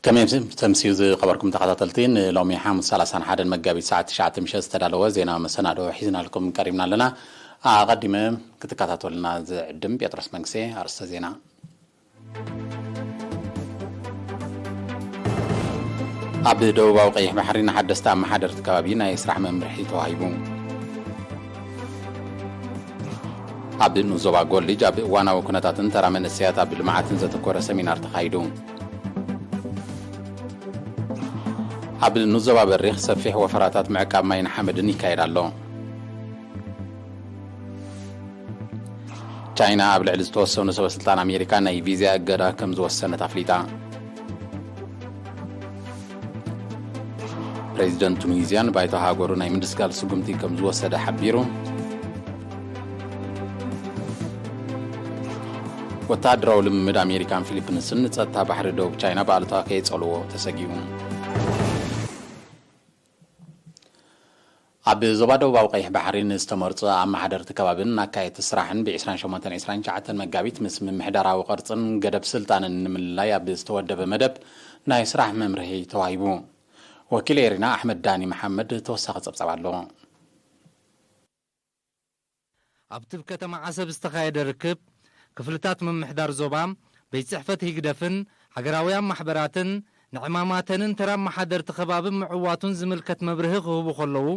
ከመይ ተምስዩ ዝኸበርኩም ተኸታተልቲ፣ ንሎሚ ሓሙስ ሰላሳን ሓደን መጋቢት ሰዓት ትሽዓተ ምሸት ዝተዳለወ ዜና መሰናዶ ሒዝናልኩም ቀሪብና ኣለና። ኣቐዲመ ክትከታተሉና ዝዕድም ጴጥሮስ መንግስቴ። ኣርእስተ ዜና። ኣብ ደቡባዊ ቀይሕ ባሕሪ ንሓደስቲ ኣመሓደርቲ ከባቢ ናይ ስራሕ መምርሒ ተዋሂቡ። ኣብ ንዞባ ጎልጅ ኣብ እዋናዊ ኩነታትን ተራ መንእሰያት ኣብ ልምዓትን ዘተኮረ ሰሚናር ተኻይዱ። ኣብ ንዞባ በሪኽ ሰፊሕ ወፈራታት ምዕቃብ ማይን ሓመድን ይካየድ ኣሎ። ቻይና ኣብ ልዕሊ ዝተወሰኑ ሰበ ስልጣን ኣሜሪካ ናይ ቪዛ እገዳ ከም ዝወሰነት ኣፍሊጣ። ፕሬዚደንት ቱኒዝያን ባይቶ ሃገሩ ናይ ምድስጋል ስጉምቲ ከም ዝወሰደ ሓቢሩ። ወተሃደራዊ ልምምድ ኣሜሪካን ፊሊፒንስን ንጸጥታ ባሕሪ ደቡብ ቻይና ብኣሉታ ከየጸልዎ ተሰጊኡ። ኣብ ዞባ ደቡባዊ ቀይሕ ባሕሪ ንዝተመርጹ ኣመሓደርቲ ከባብን ኣካየድቲ ስራሕን ብ ዕስራን ሸሞንተን ዕስራን ትሽዓተን መጋቢት ምስ ምምሕዳራዊ ቅርጽን ገደብ ስልጣንን ንምልላይ ኣብ ዝተወደበ መደብ ናይ ስራሕ መምርሒ ተዋሂቡ። ወኪል ኤሪና ኣሕመድ ዳኒ መሓመድ ተወሳኺ ጸብጻብ ኣለዎ። ኣብቲ ብ ከተማ ዓሰብ ዝተኻየደ ርክብ፣ ክፍልታት ምምሕዳር ዞባ፣ ቤት ጽሕፈት ህግደፍን ሃገራውያን ማሕበራትን ንዕማማተንን ተራ ኣመሓደርቲ ከባብን ምዕዋቱን ዝምልከት መብርሂ ክህቡ ከለዉ፣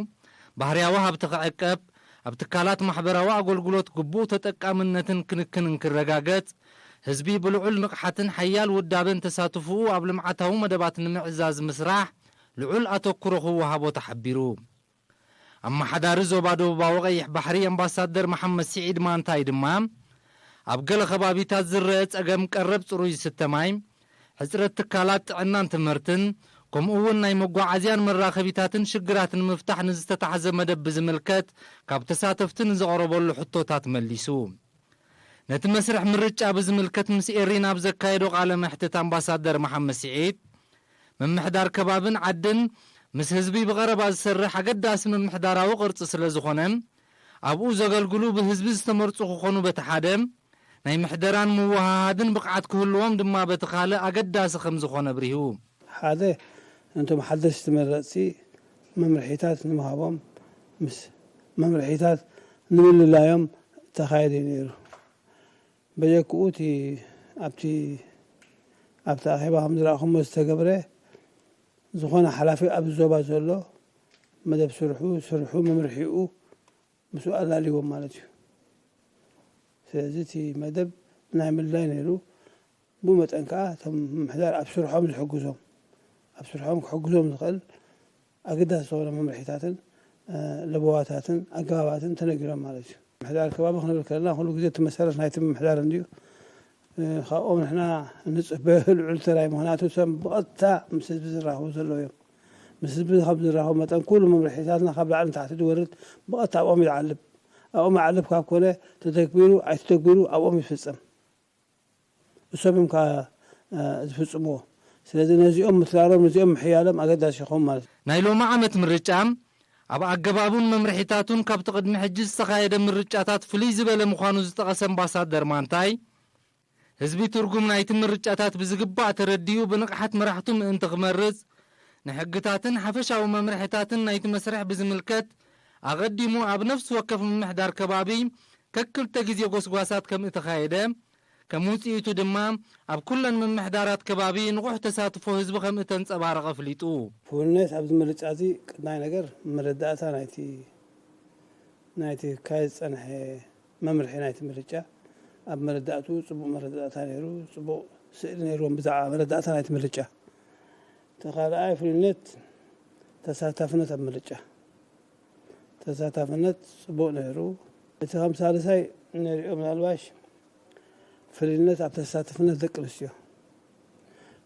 ባህርያዊ ሃብቲ ክዕቀብ፣ ኣብ ትካላት ማሕበራዊ ኣገልግሎት ግቡእ ተጠቃምነትን ክንክንን ክረጋገጽ፣ ህዝቢ ብልዑል ንቕሓትን ሓያል ውዳበን ተሳትፎኡ ኣብ ልምዓታዊ መደባት ንምዕዛዝ ምስራሕ ልዑል ኣተኩሮ ክወሃቦ ተሓቢሩ። ኣመሓዳሪ ዞባ ደቡባዊ ቀይሕ ባሕሪ ኣምባሳደር መሓመድ ስዒድ ማንታይ ድማ፣ ኣብ ገለ ከባቢታት ዝረአ ጸገም ቀረብ ጽሩይ ዝስተ ማይ፣ ሕጽረት ትካላት ጥዕናን ትምህርትን፣ ከምኡ እውን ናይ መጓዓዝያን መራኸቢታትን ሽግራት ንምፍታሕ ንዝተታሕዘ መደብ ብዝምልከት ካብ ተሳተፍቲ ንዝቐረበሉ ሕቶታት መሊሱ። ነቲ መስርሕ ምርጫ ብዝምልከት ምስ ኤሪና ኣብ ዘካየዶ ቃለ መሕትት ኣምባሳደር መሓመድ ስዒድ፣ ምምሕዳር ከባብን ዓድን ምስ ህዝቢ ብቐረባ ዝሰርሕ ኣገዳሲ ምምሕዳራዊ ቅርጺ ስለ ዝኾነ፣ ኣብኡ ዘገልግሉ ብህዝቢ ዝተመርጹ ክኾኑ በቲ ሓደ፣ ናይ ምሕደራን ምውሃሃድን ብቕዓት ክህልዎም ድማ በቲ ካልእ ኣገዳሲ ከም ዝኾነ ኣብሪሁ። ሓደ፣ ነቶም ሓደሽቲ ተመረጽቲ መምርሒታት ንምሃቦም፣ ምስ መምርሒታት ንምልላዮም ተኻይዱ እዩ ነይሩ። በጀክኡ እቲ ኣብቲ፣ ኣብቲ ኣኼባ ከም ዝረኣኹሞ ዝተገብረ፣ ዝኾነ ሓላፊ ኣብ ዞባ ዘሎ መደብ ስርሑ፣ ስርሑ መምርሒኡ ምስኡ ኣላልይዎም ማለት እዩ። ስለዚ እቲ መደብ ናይ ምልላይ ነይሩ። ብኡ መጠን ከኣ እቶም ምምሕዳር ኣብ ስርሖም ዝሕግዞም፣ ኣብ ስርሖም ክሕግዞም ዝኽእል ኣገዳሲ ዝኾነ መምርሒታትን፣ እ፣ ለበዋታትን ኣገባባትን ተነጊሮም ማለት እዩ። ምምሕዳር ከባቢ ክንብል ከለና ኩሉ ግዜ እቲ መሰረት ናይቲ ምምሕዳር እንድዩ። እ፣ ካብኦም ንሕና እንጽበዮ ልዑል ተራይ፣ ምኽንያቱ እሶም ብቐጥታ ምስ ህዝቢ ዝራኸቡ ዘለዉ እዮም። ምስ ህዝቢ ከም ዝራኸቡ መጠን ኩሉ መምርሒታትና ካብ ላዕሊ ንታሕቲ ዝወርድ ብቐጥታ ኣብኦም ይዓልብ። ኣብኦም ይዓልብ ካብ ኮነ ተተግቢሩ ኣይተተግቢሩ ኣብኦም ይፍጸም። እሶም እዮም ከኣ፣ እ፣ ዝፍጽምዎ። ስለዚ ነዚኦም ምትላሎም፣ ነዚኦም ምሕያሎም ኣገዳሲ ይኸውን ማለት እዩ። ናይ ሎሚ ዓመት ምርጫ ኣብ ኣገባቡን መምርሒታቱን ካብቲ ቅድሚ ሕጂ ዝተኻየደ ምርጫታት ፍልይ ዝበለ ምዃኑ ዝጠቐሰ ኣምባሳደር ማንታይ፣ ህዝቢ ትርጉም ናይቲ ምርጫታት ብዝግባእ ተረዲኡ ብንቕሓት መራሕቱ ምእንቲ ክመርጽ፣ ንሕግታትን ሓፈሻዊ መምርሒታትን ናይቲ መስርሕ ብዝምልከት ኣቐዲሙ ኣብ ነፍሲ ወከፍ ምምሕዳር ከባቢ ከክልተ ግዜ ጎስጓሳት ከም እተኻየደ፣ ከም ውጽኢቱ ድማ ኣብ ኩለን ምምሕዳራት ከባቢ ንቑሕ ተሳትፎ ህዝቢ ከም እተንጸባረቐ ኣፍሊጡ። ፍሉይነት ኣብዚ ምርጫ እዚ ቀዳማይ ነገር መረዳእታ ናይቲ፣ ናይቲ ክካየድ ዝጸንሐ መምርሒ ናይቲ ምርጫ፣ ኣብ መረዳእትኡ ጽቡቕ መረዳእታ ነይሩ፣ ጽቡቕ ስእሊ ነይርዎም ብዛዕባ መረዳእታ ናይቲ ምርጫ። እቲ ካልኣይ ፍሉይነት ተሳታፍነት ኣብ ምርጫ። ተሳታፍነት ጽቡቕ ነይሩ። እቲ ከም ሳልሳይ ንሪኦ ምናልባሽ ፍልይነት ኣብ ተሳታፍነት ደቂ ኣንስትዮ።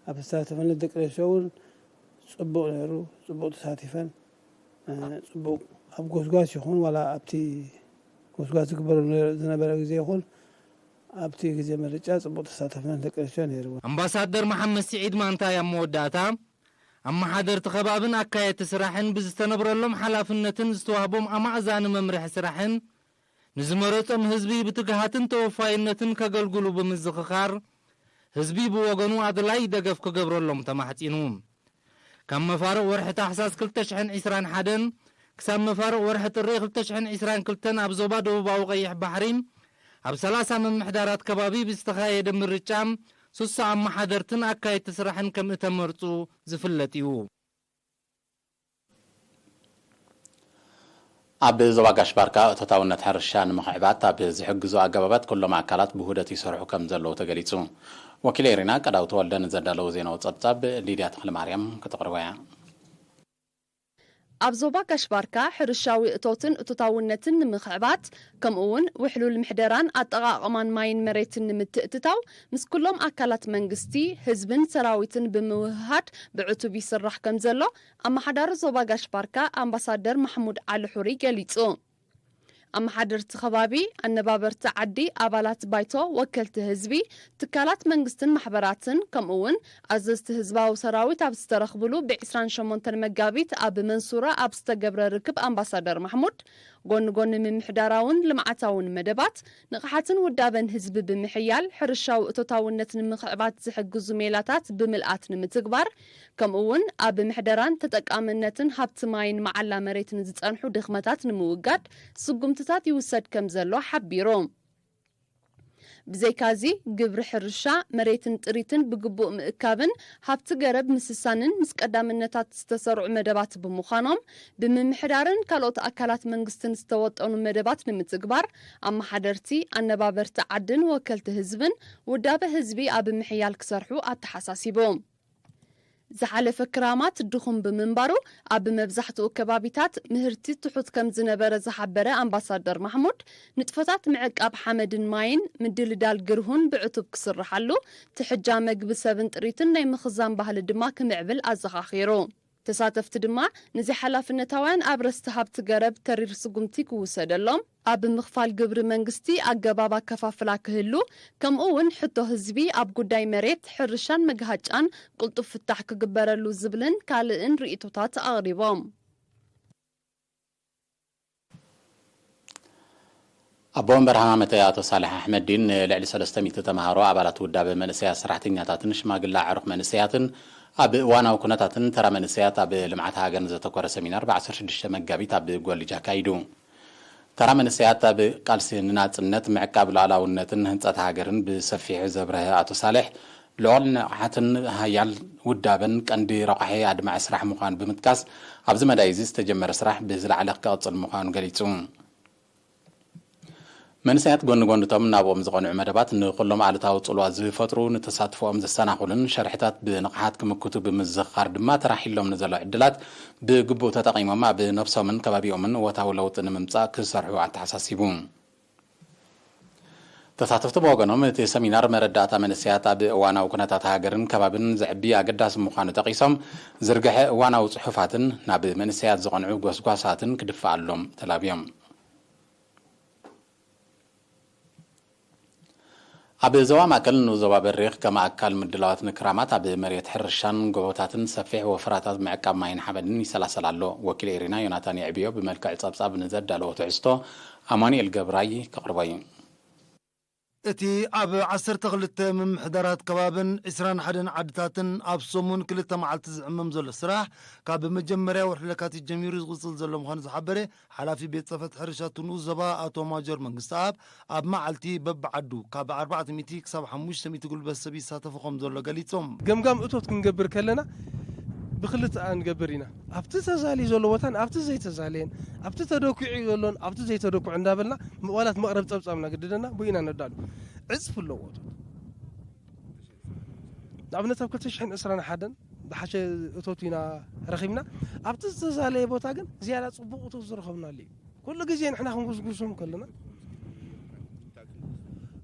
ኣብ ተሳታፍነት ደቂ ኣንስትዮ እውን ጽቡቕ ነይሩ። ጽቡቕ ተሳቲፈን፣ እ፣ ጽቡቕ ኣብ ጎስጓስ ይኹን ዋላ ኣብቲ ጎስጓስ ዝግበረሉ ዝነበረ ግዜ ይኹን ኣብቲ ግዜ ምርጫ ጽቡቕ ተሳታፍነት ደቂ ኣንስትዮ ነይርዎ። ኣምባሳደር መሓመድ ስዒድ ማንታይ ኣብ መወዳእታ፣ ኣመሓደርቲ ከባብን ኣካየድቲ ስራሕን ብዝተነብረሎም ሓላፍነትን ዝተዋህቦም ኣማእዛኒ መምርሒ ስራሕን ንዝመረጾም ህዝቢ ብትግሃትን ተወፋይነትን ከገልግሉ ብምዝኽኻር፣ ህዝቢ ብወገኑ ኣድላይ ደገፍ ክገብረሎም ተማሕጺኑ። ካብ መፋርቕ ወርሒ ታሕሳስ ክልተ ሽሕን ዕስራን ሓደን ክሳብ መፋርቕ ወርሒ ጥሪ ክልተ ሽሕን ዕስራን ክልተን ኣብ ዞባ ደቡባዊ ቀይሕ ባሕሪ ኣብ ሰላሳ ምምሕዳራት ከባቢ ብዝተኻየደ ምርጫ ሱሳ ኣመሓደርትን ኣካየድቲ ስራሕን ከም እተመርጹ ዝፍለጥ እዩ። ኣብ ዞባ ጋሽ ባርካ እቶታውነት ሕርሻ ንምኽዕባት ኣብ ዝሕግዙ ኣገባባት ኩሎም ኣካላት ብውህደት ይሰርሑ ከም ዘለዉ ተገሊጹ። ወኪል ኤሪና ቀዳው ተወልደ ንዘዳለዉ ዜናዊ ጸብጻብ ሊድያ ተኽለማርያም ክተቕርቦ እያ። ኣብ ዞባ ጋሽ ባርካ ሕርሻዊ እቶትን እቶታውነትን ንምኽዕባት፣ ከምኡ እውን ውሕሉል ምሕደራን ኣጠቓቕማን ማይን መሬትን ንምትእትታው ምስ ኩሎም ኣካላት መንግስቲ፣ ህዝብን ሰራዊትን ብምውህሃድ ብዕቱብ ይስራሕ ከም ዘሎ ኣመሓዳሪ ዞባ ጋሽ ባርካ ኣምባሳደር ማሕሙድ ዓሊ ሑሪ ገሊጹ። ኣመሓደርቲ ከባቢ፣ ኣነባበርቲ ዓዲ፣ ኣባላት ባይቶ፣ ወከልቲ ህዝቢ፣ ትካላት መንግስትን ማሕበራትን፣ ከምኡ እውን ኣዘዝቲ ህዝባዊ ሰራዊት ኣብ ዝተረኽብሉ ብ ዕስራን ሸሞንተን መጋቢት ኣብ መንሱራ ኣብ ዝተገብረ ርክብ ኣምባሳደር ማሕሙድ፣ ጎኒ ጎኒ ምምሕዳራውን ልምዓታውን መደባት፣ ንቕሓትን ውዳበን ህዝቢ ብምሕያል፣ ሕርሻዊ እቶታውነት ንምኽዕባት ዝሕግዙ ሜላታት ብምልኣት ንምትግባር፣ ከምኡ እውን ኣብ ምሕደራን ተጠቃምነትን ሃብቲ ማይን መዓላ መሬትን ዝጸንሑ ድኽመታት ንምውጋድ ስጉምትታት ይውሰድ ከም ዘሎ ሓቢሩ። ብዘይካዚ፣ ግብሪ ሕርሻ፣ መሬትን ጥሪትን ብግቡእ ምእካብን ሃብቲ ገረብ ምስሳንን ምስ ቀዳምነታት ዝተሰርዑ መደባት ብምዃኖም፣ ብምምሕዳርን ካልኦት ኣካላት መንግስትን ዝተወጠኑ መደባት ንምትግባር፣ ኣመሓደርቲ፣ ኣነባበርቲ ዓድን ወከልቲ ህዝብን ውዳበ ህዝቢ ኣብ ምሕያል ክሰርሑ ኣተሓሳሲቡ። ዝሓለፈ ክራማት ድኹም ብምንባሩ፣ ኣብ መብዛሕትኡ ከባቢታት ምህርቲ ትሑት ከም ዝነበረ ዝሓበረ ኣምባሳደር ማሕሙድ፣ ንጥፈታት ምዕቃብ ሓመድን ማይን፣ ምድልዳል ግርሁን ብዕቱብ ክስርሓሉ፣ ትሕጃ መግቢ ሰብን ጥሪትን ናይ ምኽዛን ባህሊ ድማ ክምዕብል ኣዘኻኺሩ። ተሳተፍቲ ድማ፣ ንዘይሓላፍነታውያን ኣብረስቲ ሃብቲ ገረብ ተሪር ስጉምቲ ክውሰደሎም፣ ኣብ ምኽፋል ግብሪ መንግስቲ ኣገባብ ኣከፋፍላ ክህሉ፣ ከምኡ እውን ሕቶ ህዝቢ ኣብ ጉዳይ መሬት፣ ሕርሻን መግሃጫን ቅልጡፍ ፍታሕ ክግበረሉ ዝብልን ካልእን ርእይቶታት ኣቕሪቦም። ኣቦ ወንበር ሃማመተ ኣቶ ሳልሕ ኣሕመዲን ንልዕሊ ሰለስተ ሚእቲ ተምሃሮ ኣባላት ውዳበ መንእሰያት ሰራሕተኛታትን ሽማግለ ኣዕሩኽ መንእሰያትን ኣብ እዋናዊ ኩነታትን ተራ መንእሰያት ኣብ ልምዓት ሃገርን ዘተኮረ ሰሚናር ብ ዓሰርተ ሽዱሽተ መጋቢት ኣብ ጎልጅ ኣካይዱ። ተራ መንእሰያት ኣብ ቃልሲ ንናጽነት፣ ምዕቃብ ሉዓላውነትን ህንጸት ሃገርን ብሰፊሑ ዘብረሀ ኣቶ ሳልሕ፣ ልዑል ንቕሓትን ሃያል ውዳበን ቀንዲ ረቋሒ ኣድማዒ ስራሕ ምዃኑ ብምጥቃስ፣ ኣብዚ መዳይ እዚ ዝተጀመረ ስራሕ ብዝለዓለ ክቕጽል ምዃኑ ገሊጹ። መንእሰያት ጎኒ ጎኒ እቶም ናብኦም ዝቐንዑ መደባት ንኹሎም ኣሉታዊ ጽልዋ ዝፈጥሩ ንተሳትፎኦም ዘሰናኽሉን ሸርሕታት ብንቕሓት ክምክቱ ብምዝኽኻር ድማ ተራሒሎም ንዘሎ ዕድላት ብግቡእ ተጠቒሞም ኣብ ነብሶምን ከባቢኦምን እወታዊ ለውጢ ንምምጻእ ክሰርሑ ኣተሓሳሲቡ። ተሳተፍቲ ብወገኖም እቲ ሰሚናር መረዳእታ መንእሰያት ኣብ እዋናዊ ኩነታት ሃገርን ከባብን ዘዕቢ ኣገዳሲ ምዃኑ ጠቒሶም ዝርግሐ እዋናዊ ጽሑፋትን ናብ መንእሰያት ዝቐንዑ ጎስጓሳትን ክድፈኣሎም ተላብዮም። ኣብ ዞባ ማእከል ንኡስ ዞባ በሪኽ ከም ኣካል ምድላዋት ንክራማት ኣብ መሬት ሕርሻን ጎቦታትን ሰፊሕ ወፈራታት ምዕቃብ ማይን ሓመድን ይሰላሰል ኣሎ። ወኪል ኤሪና ዮናታን የዕብዮ ብመልክዕ ጸብጻብ ንዘዳለዎ ትሕዝቶ ኣማኑኤል ገብራይ ከቕርቦ እዩ። እቲ ኣብ ዓሰርተ ክልተ ምምሕዳራት ከባብን ዕስራን ሓደን ዓድታትን ኣብ ሰሙን ክልተ መዓልቲ ዝዕመም ዘሎ ስራሕ ካብ መጀመርያ ወርሒ ለካቲት ጀሚሩ ዝቕጽል ዘሎ ምዃኑ ዝሓበረ ሓላፊ ቤት ጽሕፈት ሕርሻ እቲ ንኡስ ዞባ ኣቶ ማጆር መንግስተኣብ፣ ኣብ መዓልቲ በብዓዱ ካብ ኣርባዕተ ሚእቲ ክሳብ ሓሙሽተ ሚእቲ ጉልበት ሰብ ይሳተፉ ከም ዘሎ ገሊጾም። ገምጋም እቶት ክንገብር ከለና ብክልተ ንገብር ኢና። ኣብቲ ተዛልዩ ዘሎ ቦታን ኣብቲ ዘይተዛለየን፣ ኣብቲ ተደኩዑ ዘሎን ኣብቲ ዘይተደኩዑ እንዳበልና ምቕባላት መቕረብ ጸብጻብና ግድደና ብኡ ኢና ነዳሉ። ዕጽፊ ኣለዎ እቶት። ንኣብነት ኣብ ክልተ ሽሕን ዕስራን ሓደን ዝሓሸ እቶት ኢና ረኺብና። ኣብቲ ዝተዛለየ ቦታ ግን ዝያዳ ጽቡቕ እቶት ዝረኸብናሉ እዩ። ኩሉ ግዜ ንሕና ክንጉስጉሶም ከለና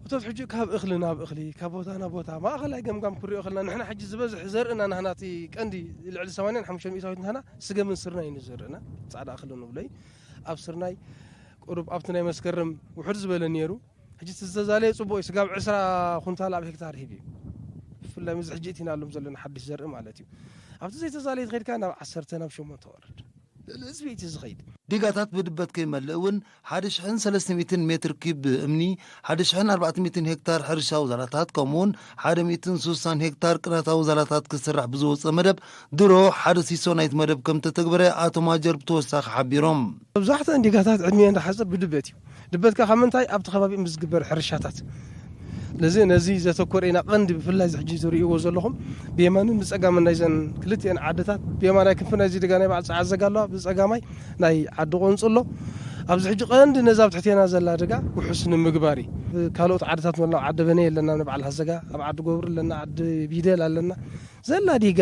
እቶት ሕጂ ካብ እኽሊ ናብ እኽሊ፣ ካብ ቦታ ናብ ቦታ፣ ማእኸላይ ገምጋም ክሪኦ ከለና ንሕና ሕጂ ዝበዝሕ ዘርእና ናህና እቲ ቀንዲ ልዕሊ ሰማንያን ሓሙሽተ ሚእታዊት ናህና ስገምን ስርናይ እዩ ዘርእና፣ ጻዕዳ እኽሊ ንብሎ እዩ። ኣብ ስርናይ ቁሩብ ኣብቲ ናይ መስከረም ውሑድ ዝበለ ነይሩ። ሕጂ እቲ ዝተዛለየ ጽቡቕ እዩ። ስጋብ ዕስራ ኩንታል ኣብ ሄክታር ሂብ እዩ። ብፍላይ ምስዚ ሕጂ እቲናሎም ዘለና ሓድሽ ዘርኢ ማለት እዩ። ኣብቲ ዘይተዛለየ ተኸይድካ ናብ ዓሰርተ ናብ ሸሞንተ ወርድ። ልዕሊ ዕጽፊ እቲ ዝኸይድ። ዲጋታት ብድበት ከይመልእ እውን ሓደ ሽሕን ሰለስተ ሚእትን ሜትር ኪብ እምኒ፣ ሓደ ሽሕን ኣርባዕተ ሚእትን ሄክታር ሕርሻዊ ዛላታት ከምኡውን ሓደ ሚእትን ስሳን ሄክታር ቅናታዊ ዛላታት ክስራሕ ብዝወፀ መደብ ድሮ ሓደ ሲሶ ናይቲ መደብ ከም ተተግበረ ኣቶ ማጀር ብተወሳኺ ሓቢሮም። መብዛሕትአን ዲጋታት ዕድሜ እንዳሓፀር ብድበት እዩ። ድበትካ ካብ ምንታይ ኣብቲ ከባቢ ምስ ዝግበር ሕርሻታት ስለዚ ነዚ ዘተኮረ ኢና ቀንዲ ብፍላይ እዚ ሕጂ ዝርእይዎ ዘለኹም ብየማንን ብፀጋምን ናይዘን ክልቲአን ዓድታት ብየማናይ ክንፊ ናይዚ ደጋ ናይ በዓል ፀዓት ዘጋ ኣለዋ ብፀጋማይ ናይ ዓዲ ቆንፅሎ ኣብዚ ሕጂ ቀንዲ ነዛ ኣብ ትሕቴና ዘላ ደጋ ውሑስ ንምግባር እዩ። ካልኦት ዓድታት መላው ዓዲ በነ ኣለና ንበዓል ሃዘጋ ኣብ ዓዲ ጎብር ኣለና ዓዲ ቢደል ኣለና ዘላ ዲጋ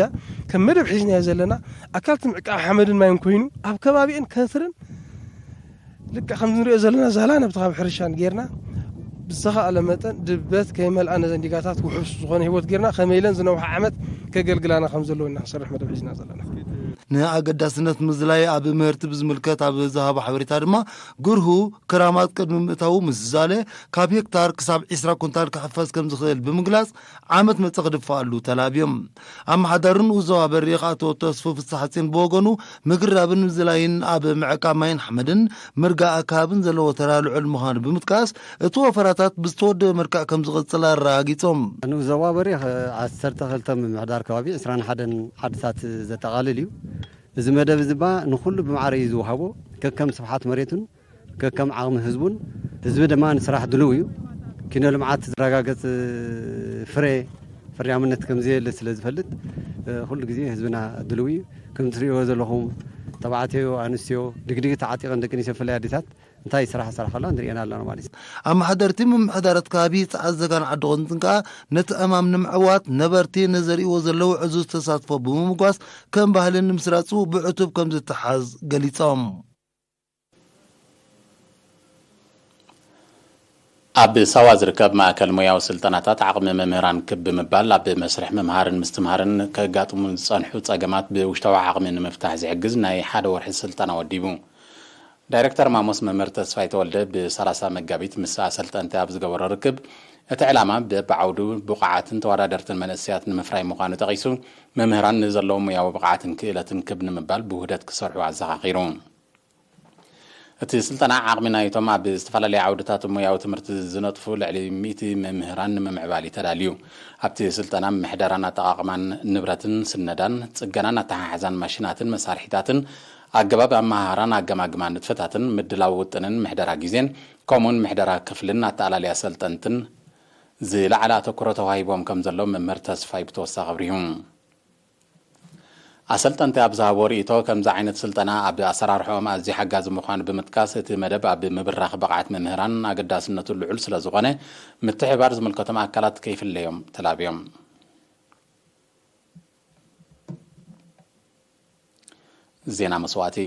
ከም መደብ ሒዝናዮ ዘለና ኣካል ትምዕቃ ሓመድን ማይን ኮይኑ ኣብ ከባቢእን ከትርን ልክዕ ከም ንሪኦ ዘለና ዛላ ነብቲ ካብ ሕርሻን ጌርና ብዝተኻእለ መጠን ድበት ከይመልኣ ነዘን ዲጋታት ውሑስ ዝኾነ ህይወት ጌርና ከመይ ኢለን ዝነውሓ ዓመት ከገልግላና ከም ዘለዎ ኢና ክንሰርሕ መደብ ሒዝና ዘለና። ንኣገዳስነት ምዝላይ ኣብ ምህርቲ ብዝምልከት ኣብ ዝሃቦ ሓበሬታ ድማ ግርሁ ክራማት ቅድሚ ምእታዉ ምስ ዝዛለ ካብ ሄክታር ክሳብ ዒስራ ኩንታል ክሕፈስ ከም ዝኽእል ብምግላጽ ዓመት መጸ ክድፍኣሉ ተላብዮም። ኣመሓዳሪ ንኡስ ዞባ በሪኽ ኣቶ ተስፉ ፍስሓጽዮን ብወገኑ ምግራብን ምዝላይን ኣብ ምዕቃብ ማይን ሓመድን ምርጋእ ኣከባብን ዘለዎ ተራ ልዑል ምዃኑ ብምጥቃስ እቲ ወፈራታት ብዝተወደበ መልክዕ ከም ዝቕጽል ኣረጋጊጾም። ንኡስ ዞባ በሪኽ ዓሰርተ ክልተ ምምሕዳር ከባቢ ዕስራን ሓደን ዓድታት ዘጠቓልል እዩ። እዚ መደብ እዚ ባ ንኹሉ ብማዕረ እዩ ዝወሃቦ ከከም ስፍሓት መሬቱን ከከም ዓቕሚ ህዝቡን፣ ህዝቢ ድማ ንስራሕ ድልው እዩ። ኪኖ ልምዓት ዝረጋገጽ ፍረ፣ ፍርያምነት ከም ዘየለ ስለ ዝፈልጥ፣ እ፣ ኩሉ ግዜ ህዝብና ድልው እዩ። ከም ትርእይዎ ዘለኹም፣ ተባዕትዮ፣ ኣንስትዮ፣ ድግድጊ ተዓጢቐን ደቂ ኣንስትዮ ብፍላይ ኣዴታት እንታይ ስራሕ ይሰርሓ ኣለዋ ንርእየን ኣለና ማለት እዩ። ኣመሓደርቲ ምምሕዳራት ከባቢ ጸዓት ዘጋን ዓዲ ቆንጽን ከኣ ነቲ ዕማም ንምዕዋት ነበርቲ ንዘርእይዎ ዘለዉ ዕዙዝ ተሳትፎ ብምምጓስ ከም ባህሊ ንምስራጹ ብዕቱብ ከም ዝተሓዝ ገሊጾም። ኣብ ሳዋ ዝርከብ ማእከል ሞያዊ ስልጠናታት ዓቕሚ መምህራን ክብ ብምባል ኣብ መስርሕ ምምሃርን ምስትምሃርን ከጋጥሙ ዝጸንሑ ጸገማት ብውሽጣዊ ዓቕሚ ንምፍታሕ ዝሕግዝ ናይ ሓደ ወርሒ ስልጠና ወዲቡ። ዳይሬክተር ማሞስ መምህር ተስፋይ ተወልደ ብሰላሳ መጋቢት ምስ ኣሰልጠንቲ ኣብ ዝገበሮ ርክብ እቲ ዕላማ በብዓውዱ ብቑዓትን ተወዳደርትን መንእሰያት ንምፍራይ ምዃኑ ጠቒሱ፣ መምህራን ንዘለዎም ሞያዊ ብቕዓትን ክእለትን ክብ ንምባል ብውህደት ክሰርሑ ኣዘኻኺሩ። እቲ ስልጠና ዓቕሚ ናይቶም ኣብ ዝተፈላለዩ ዓውድታት ሞያዊ ትምህርቲ ዝነጥፉ ልዕሊ ሚእቲ መምህራን ንምምዕባል እዩ ተዳልዩ። ኣብቲ ስልጠና ምሕደራን ኣጠቓቕማን ንብረትን ስነዳን፣ ጽገናን ኣተሓሕዛን ማሽናትን መሳርሒታትን፣ ኣገባብ ኣመሃህራን ኣገማግማ ንጥፈታትን፣ ምድላው ውጥንን ምሕደራ ግዜን፣ ከምኡውን ምሕደራ ክፍልን ኣተኣላልያ ኣሰልጠንትን ዝለዓለ ኣተኩሮ ተዋሂቦም ከም ዘሎ መምህር ተስፋይ ብተወሳኺ ኣብሪሁ። ኣሰልጠንቲ ኣብ ዝሃብዎ ርእይቶ፣ ከምዚ ዓይነት ስልጠና ኣብ ኣሰራርሕኦም ኣዝዩ ሓጋዚ ምዃኑ ብምጥቃስ፣ እቲ መደብ ኣብ ምብራኽ ብቕዓት መምህራን ኣገዳስነቱ ልዑል ስለ ዝኾነ፣ ምትሕብባር ዝምልከቶም ኣካላት ከይፍለዮም ተላብዮም። ዜና መስዋእቲ።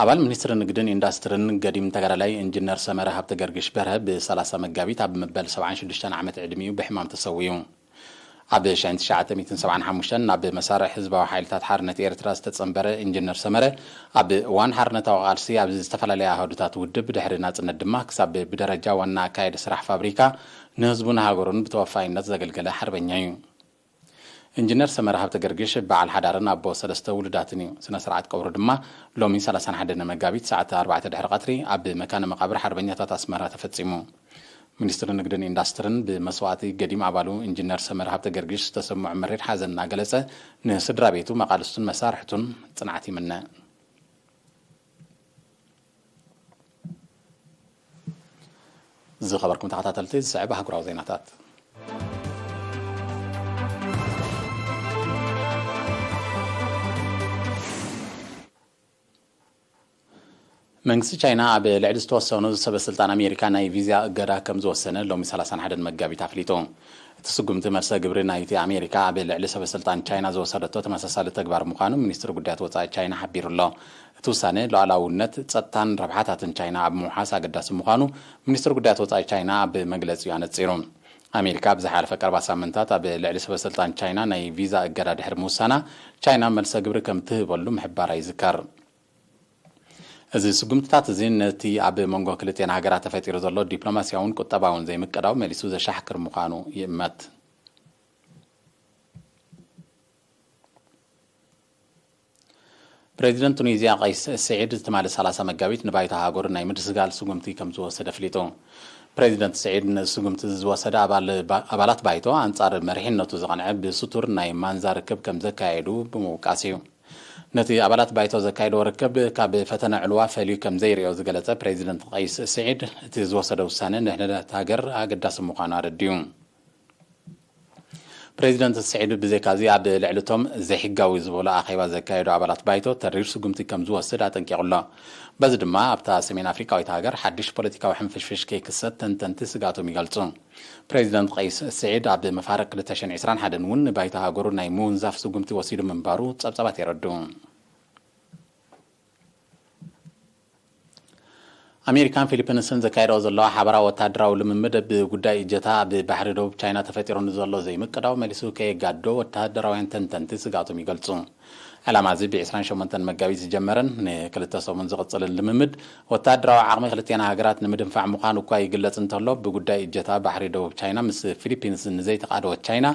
ኣባል ሚኒስትሪ ንግድን ኢንዳስትርን ገዲም ተጋዳላይ ኢንጂነር ሰመረ ሃብተ ገርግሽ በርሀ ብ30 መጋቢት ኣብ መበል 76 ዓመት ዕድሚኡ ብሕማም ተሰዊኡ። ኣብ 1975 ናብ መሳርዕ ህዝባዊ ሓይልታት ሓርነት ኤርትራ ዝተጸንበረ ኢንጂነር ሰመረ፣ ኣብ እዋን ሓርነታዊ ቃልሲ ኣብ ዝተፈላለያ ኣሃዱታት ውድብ፣ ድሕሪ ናጽነት ድማ ክሳብ ብደረጃ ዋና ኣካያዲ ስራሕ ፋብሪካ ንህዝቡን ሃገሩን ብተወፋይነት ዘገልገለ ሓርበኛ እዩ። ኢንጂነር ሰመረ ሃብተ ገርግሽ በዓል ሓዳርን ኣቦ ሰለስተ ውሉዳትን እዩ። ስነ ስርዓት ቀብሩ ድማ ሎሚ 31 መጋቢት ሰዓት ኣርባዕተ ድሕሪ ቀትሪ ኣብ መካነ መቃብር ሓርበኛታት ኣስመራ ተፈጺሙ። ሚኒስትሪ ንግድን ኢንዳስትርን ብመስዋእቲ ገዲም ኣባሉ ኢንጂነር ሰመረ ሃብተ ገርግሽ ዝተሰምዖ መሪር ሓዘን እናገለጸ፣ ንስድራ ቤቱ፣ መቓልስቱን መሳርሕቱን ጽንዓት ይምነ። ዝኸበርኩም ተኸታተልቲ፣ ዝስዕብ ኣህጉራዊ ዜናታት። መንግስቲ ቻይና ኣብ ልዕሊ ዝተወሰኑ ሰበ ስልጣን ኣሜሪካ ናይ ቪዛ እገዳ ከም ዝወሰነ ሎሚ 31 መጋቢት ኣፍሊጡ። እቲ ስጉምቲ መልሰ ግብሪ ናይቲ ኣሜሪካ ኣብ ልዕሊ ሰበ ስልጣን ቻይና ዝወሰደቶ ተመሳሳሊ ተግባር ምዃኑ ሚኒስትሪ ጉዳያት ወጻኢ ቻይና ሓቢሩ ኣሎ። እቲ ውሳነ ሉዓላውነት፣ ጸጥታን ረብሓታትን ቻይና ኣብ ምውሓስ ኣገዳሲ ምዃኑ ሚኒስትሪ ጉዳያት ወጻኢ ቻይና ኣብ መግለጺኡ ኣነጺሩ። ኣሜሪካ ኣብ ዝሓለፈ ቀረባ ሳምንታት ኣብ ልዕሊ ሰበ ስልጣን ቻይና ናይ ቪዛ እገዳ ድሕሪ ምውሳና፣ ቻይና መልሰ ግብሪ ከም ትህበሉ ምሕባራ ይዝከር። እዚ ስጉምትታት እዚ ነቲ ኣብ መንጎ ክልቲአን ሃገራት ተፈጢሩ ዘሎ ዲፕሎማስያውን ቁጠባውን ዘይምቅዳው መሊሱ ዘሻሕክር ምዃኑ ይእመት። ፕሬዚደንት ቱኒዝያ ቀይስ ስዒድ ትማሊ ሰላሳ መጋቢት ንባይቶ ሃገሩ ናይ ምድስጋል ስጉምቲ ከም ዝወሰደ ኣፍሊጡ። ፕሬዚደንት ስዒድ ንስጉምቲ ዝወሰደ ኣባል ባ-፣ ኣባላት ባይቶ ኣንጻር መሪሕነቱ ዝቐንዐ ብስቱር ናይ ማንዛ ርክብ ከም ዘካየዱ ብምውቃስ እዩ። ነቲ ኣባላት ባይቶ ዘካየዶ ርክብ ካብ ፈተነ ዕልዋ ፈልዩ ከም ዘይርእዮ ዝገለጸ ፕሬዚደንት ቀይስ ስዒድ፣ እቲ ዝወሰደ ውሳነ ንድሕነት ሃገር ኣገዳሲ ምዃኑ ኣረዲኡ። ፕሬዚደንት ስዒድ ብዘይካዚ ኣብ ልዕሊ እቶም ዘይሕጋዊ ዝበሎ ኣኼባ ዘካየዱ ኣባላት ባይቶ ተሪር ስጉምቲ ከም ዝወስድ ኣጠንቂቑ ኣሎ። በዚ ድማ ኣብታ ሰሜን ኣፍሪቃዊት ሃገር ሓድሽ ፖለቲካዊ ሕንፍሽፍሽ ከይክሰት ተንተንቲ ስግኣቶም ይገልጹ። ፕሬዚደንት ቀይስ ስዒድ ኣብ መፋርቕ ክልተ ሽሕን ዕስራን ሓደን እውን ንባይቶ ሃገሩ ናይ ምውንዛፍ ስጉምቲ ወሲዱ ምንባሩ ጸብጻባት የረድኡ። ኣሜሪካን ፊሊፒንስን ዘካየድኦ ዘለዋ ሓበራዊ ወታደራዊ ልምምድ ብጉዳይ እጀታ ኣብ ባሕሪ ደቡብ ቻይና ተፈጢሩ ንዘሎ ዘይምቅዳው መሊሱ ከየጋድዶ ወታደራውያን ተንተንቲ ስግኣቶም ይገልጹ። ዕላማ እዚ ብዕስራን ሸሞንተን መጋቢት ዝጀመረን ንክልተ ሰሙን ዝቕጽልን ልምምድ ወታደራዊ ዓቕሚ ክልቲኣን ሃገራት ንምድንፋዕ ምዃኑ እኳ ይግለጽ እንተሎ፣ ብጉዳይ እጀታ ባሕሪ ደቡብ ቻይና ምስ ፊሊፒንስ ንዘይተቓደወት ቻይና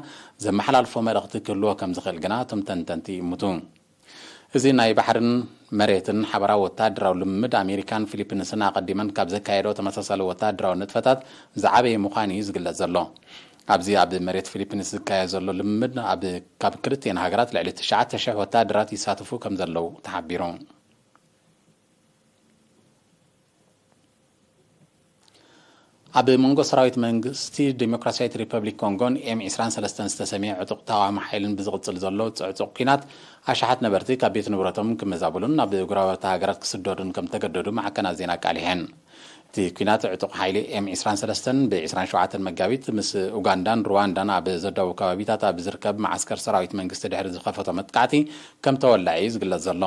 ዘመሓላልፎ መልእኽቲ ክህልዎ ከም ዝኽእል ግና እቶም ተንተንቲ ይእምቱ። እዚ ናይ ባሕርን መሬትን ሓበራዊ ወታደራዊ ልምምድ ኣሜሪካን ፊሊፒንስን ኣቐዲመን ካብ ዘካየደኦ ተመሳሳሊ ወታደራዊ ንጥፈታት ዝዓበየ ምዃኑ እዩ ዝግለጽ ዘሎ። ኣብዚ ኣብ መሬት ፊሊፒንስ ዝካየድ ዘሎ ልምምድ ኣብ፣ ካብ ክልቲኤን ሃገራት ልዕሊ ትሽዓተ ሽሕ ወታደራት ይሳተፉ ከም ዘለዉ ተሓቢሩ። ኣብ መንጎ ሰራዊት መንግስቲ ዲሞክራሲያዊት ሪፐብሊክ ኮንጎን ኤም ዕስራን ሰለስተን ዝተሰምየ ዕጡቕ ተቓዋሚ ሓይልን ብዝቕጽል ዘሎ ጽዕጹቕ ኲናት፣ ኣሽሓት ነበርቲ ካብ ቤት ንብረቶም ክመዛበሉን ናብ ጎረባብቲ ሃገራት ክስደዱን ከም ተገደዱ ማዕከናት ዜና ኣቃሊሐን። እቲ ኲናት ዕጡቕ ሓይሊ ኤም ዕስራን ሰለስተን ብ ዕስራን ሸውዓተን መጋቢት ምስ ኡጋንዳን ሩዋንዳን ኣብ ዘዳዉ ከባቢታት ኣብ ዝርከብ መዓስከር ሰራዊት መንግስቲ ድሕሪ ዝኸፈቶ መጥቃዕቲ ከም ተወላዒ እዩ ዝግለጽ ዘሎ።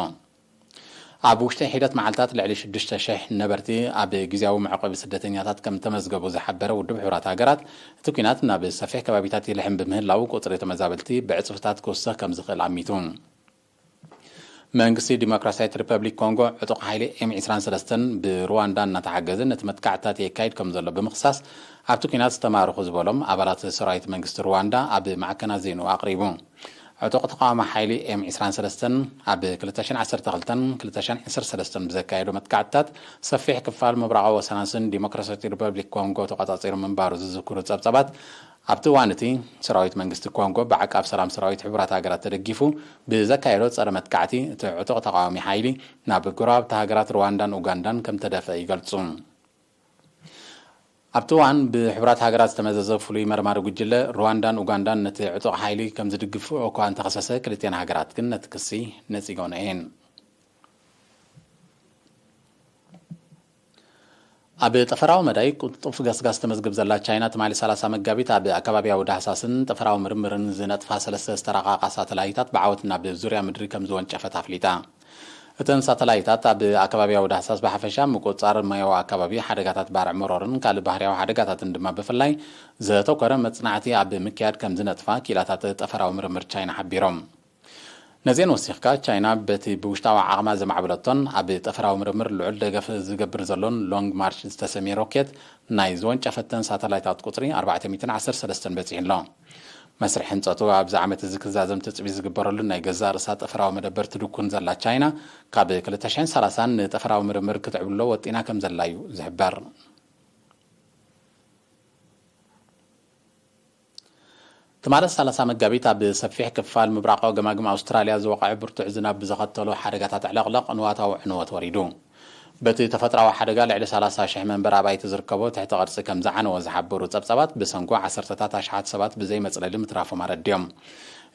ኣብ ውሽጢ ሒደት መዓልታት ልዕሊ ሽዱሽተ ሽሕ ነበርቲ ኣብ ግዝያዊ መዕቆቢ ስደተኛታት ከም ተመዝገቡ ዝሓበረ ውድብ ሕቡራት ሃገራት፣ እቲ ኲናት ናብ ሰፊሕ ከባቢታት ይልሕም ብምህላዉ፣ ቁጽሪ ተመዛበልቲ ብዕጽፍታት ክውስኽ ከም ዝኽእል ኣሚቱ። መንግስቲ ዲሞክራሲያዊት ሪፐብሊክ ኮንጎ፣ ዕጡቕ ሓይሊ ኤም ዕስራን ሰለስተን ብሩዋንዳ እናተሓገዘ ነቲ መጥቃዕትታት የካይድ ከም ዘሎ ብምኽሳስ፣ ኣብቲ ኲናት ዝተማረኹ ዝበሎም ኣባላት ሰራዊት መንግስቲ ሩዋንዳ ኣብ ማዕከናት ዜንኡ ኣቕሪቡ። ዕጡቕ ተቓዋሚ ሓይሊ ኤም ዕስራን ሰለስተን ኣብ ክልተ ሽሕን ዓሰርተ ክልተን ክልተ ሽሕን ዓሰርተ ሰለስተን ብዘካየዶ መጥቃዕትታት ሰፊሕ ክፋል ምብራቓዊ ወሰናስን ዲሞክራሲያዊት ሪፐብሊክ ኮንጎ ተቖጻጺሩ ምንባሩ ዝዝክሩ ጸብጻባት፣ ኣብቲ እዋን እቲ ሰራዊት መንግስቲ ኮንጎ ብዓቃብ ሰላም ሰራዊት ሕቡራት ሃገራት ተደጊፉ ብዘካየዶ ጸረ መጥቃዕቲ፣ እቲ ዕጡቕ ተቓዋሚ ሓይሊ ናብ ጎረባብቲ ሃገራት ሩዋንዳን ኡጋንዳን ከም ተደፍአ ይገልጹ። ኣብቲ እዋን ብሕቡራት ሃገራት ዝተመዘዘ ፍሉይ መርማሪ ጉጅለ፣ ሩዋንዳን ኡጋንዳን ነቲ ዕጡቕ ሓይሊ ከም ዝድግፍኦ እኳ እንተኸሰሰ፣ ክልቲኣን ሃገራት ግን ነቲ ክሲ ነጺጎንኦ እየን። ኣብ ጠፈራዊ መዳይ ቅልጡፍ ገስጋስ ተመዝግብ ዘላ ቻይና፣ ትማሊ ሰላሳ መጋቢት ኣብ ኣከባቢያዊ ዳህሳስን ጠፈራዊ ምርምርን ዝነጥፋ ሰለስተ ዝተራቐቓ ሳተላይታት ብዓወት ናብ ዙርያ ምድሪ ከም ዝወንጨፈት ኣፍሊጣ። እተን ሳተላይታት ኣብ ኣከባቢያዊ ዳህሳስ ብሓፈሻ፣ ምቁጽጻር ማያዊ ኣከባቢ፣ ሓደጋታት ባርዕ መሮርን ካልእ ባህርያዊ ሓደጋታትን ድማ ብፍላይ ዘተኮረ መጽናዕቲ ኣብ ምክያድ ከም ዝነጥፋ ክኢላታት ጠፈራዊ ምርምር ቻይና ሓቢሮም። ነዚአን ወሲኽካ፣ ቻይና በቲ ብውሽጣዊ ዓቕማ ዘማዕበለቶን ኣብ ጠፈራዊ ምርምር ልዑል ደገፍ ዝገብር ዘሎን ሎንግ ማርች ዝተሰምየ ሮኬት ናይ ዝወንጨፈተን ሳተላይታት ቁጽሪ ኣርባዕተ ሚእትን ዓሰርተ ሰለስተን በጺሑ ኣሎ። መስርሕ ህንጸቱ ኣብዚ ዓመት እዚ ክዛዘም ትጽቢት ዝግበረሉ ናይ ገዛእ ርእሳ ጠፈራዊ መደበር ትድኩን ዘላ ቻይና፣ ካብ ክልተ ሽሕን ሰላሳን ንጠፈራዊ ምርምር ክትዕብሎ ወጢና ከም ዘላ እዩ ዝሕበር። ትማሊ ሰላሳ መጋቢት ኣብ ሰፊሕ ክፋል ምብራቓዊ ገማግም ኣውስትራልያ ዝወቕዐ ብርቱዕ ዝናብ ብዘኸተሎ ሓደጋታት ዕለቕለቕ ንዋታዊ ዕንወት ወሪዱ። በቲ ተፈጥራዊ ሓደጋ ልዕሊ ሰላሳ ሽሕ መንበሪ ኣባይቲ ዝርከቦ ትሕቲ ቅርጺ ከም ዝዓነወ ዝሓበሩ ጸብጻባት፣ ብሰንጎ ዓሰርተታት ኣሽሓት ሰባት ብዘይ መጽለሊ ምትራፎም ኣረዲኦም።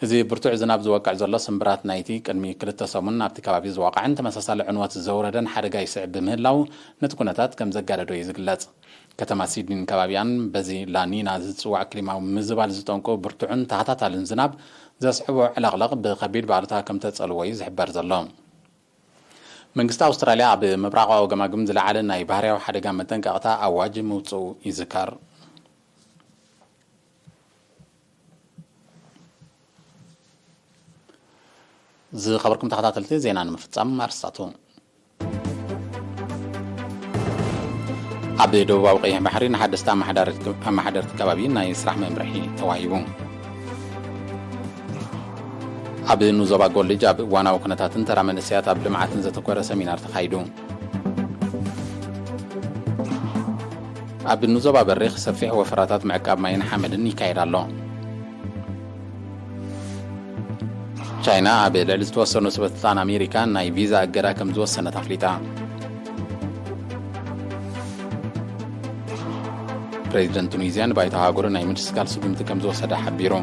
እዚ ብርቱዕ ዝናብ ዝወቅዕ ዘሎ ስምብራት ናይቲ ቅድሚ ክልተ ሰሙን ኣብቲ ከባቢ ዝወቕዐን ተመሳሳሊ ዕንወት ዘውረደን ሓደጋ ይስዕብ ብምህላው፣ ነቲ ኩነታት ከም ዘጋደዶ እዩ ዝግለጽ። ከተማ ሲድኒን ከባቢኣን በዚ ላኒና ዝጽዋዕ ክሊማዊ ምዝባል ዝጠንቁ ብርቱዕን ተኸታታልን ዝናብ ዘስዕቦ ዕለቕለቕ ብኸቢድ ባእልታ ከም ተጸልዎ እዩ ዝሕበር ዘሎ። መንግስቲ ኣውስትራልያ ኣብ ምብራቓዊ ገማግም ዝለዓለ ናይ ባህርያዊ ሓደጋ መጠንቀቕታ ኣዋጅ ምውጽኡ ይዝከር። ዝኸበርኩም ተኸታተልቲ፣ ዜና ንምፍጻም ኣርስታቱ። ኣብ ደቡባዊ ቀይሕ ባሕሪ ንሓደስቲ ኣመሓዳሪ-፣ ኣመሓደርቲ ከባቢ ናይ ስራሕ መምርሒ ተዋሂቡ። ኣብ ኑዞባ ኮሌጅ ኣብ እዋናዊ ኩነታትን ተራ መንእሰያት ኣብ ልምዓትን ዘተኮረ ሰሚናር ተኻይዱ። ኣብ ኑዞባ በሪኽ ሰፊሕ ወፈራታት ምዕቃብ ማይን ሓመድን ይካየድ ኣሎ። ቻይና ኣብ ልዕሊ ዝተወሰኑ ሰበስልጣን ኣሜሪካ ናይ ቪዛ እገዳ ከም ዝወሰነት ኣፍሊጣ። ፕሬዚደንት ቱኒዝያ ንባይቶ ሃገሩ ናይ ምድስካል ስጉምቲ ከም ዝወሰደ ሓቢሩ።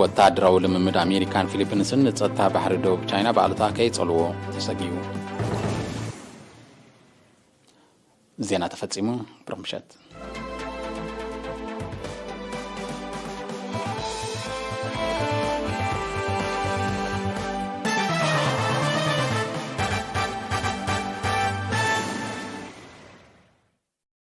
ወታደራዊ ልምምድ ኣሜሪካን ፊሊፒንስን ንጸጥታ ባሕሪ ደቡብ ቻይና ብኣሉታ ከይጸልዎ ተሰጊኡ። ዜና ተፈጺሙ። ብሩኽ ምሸት።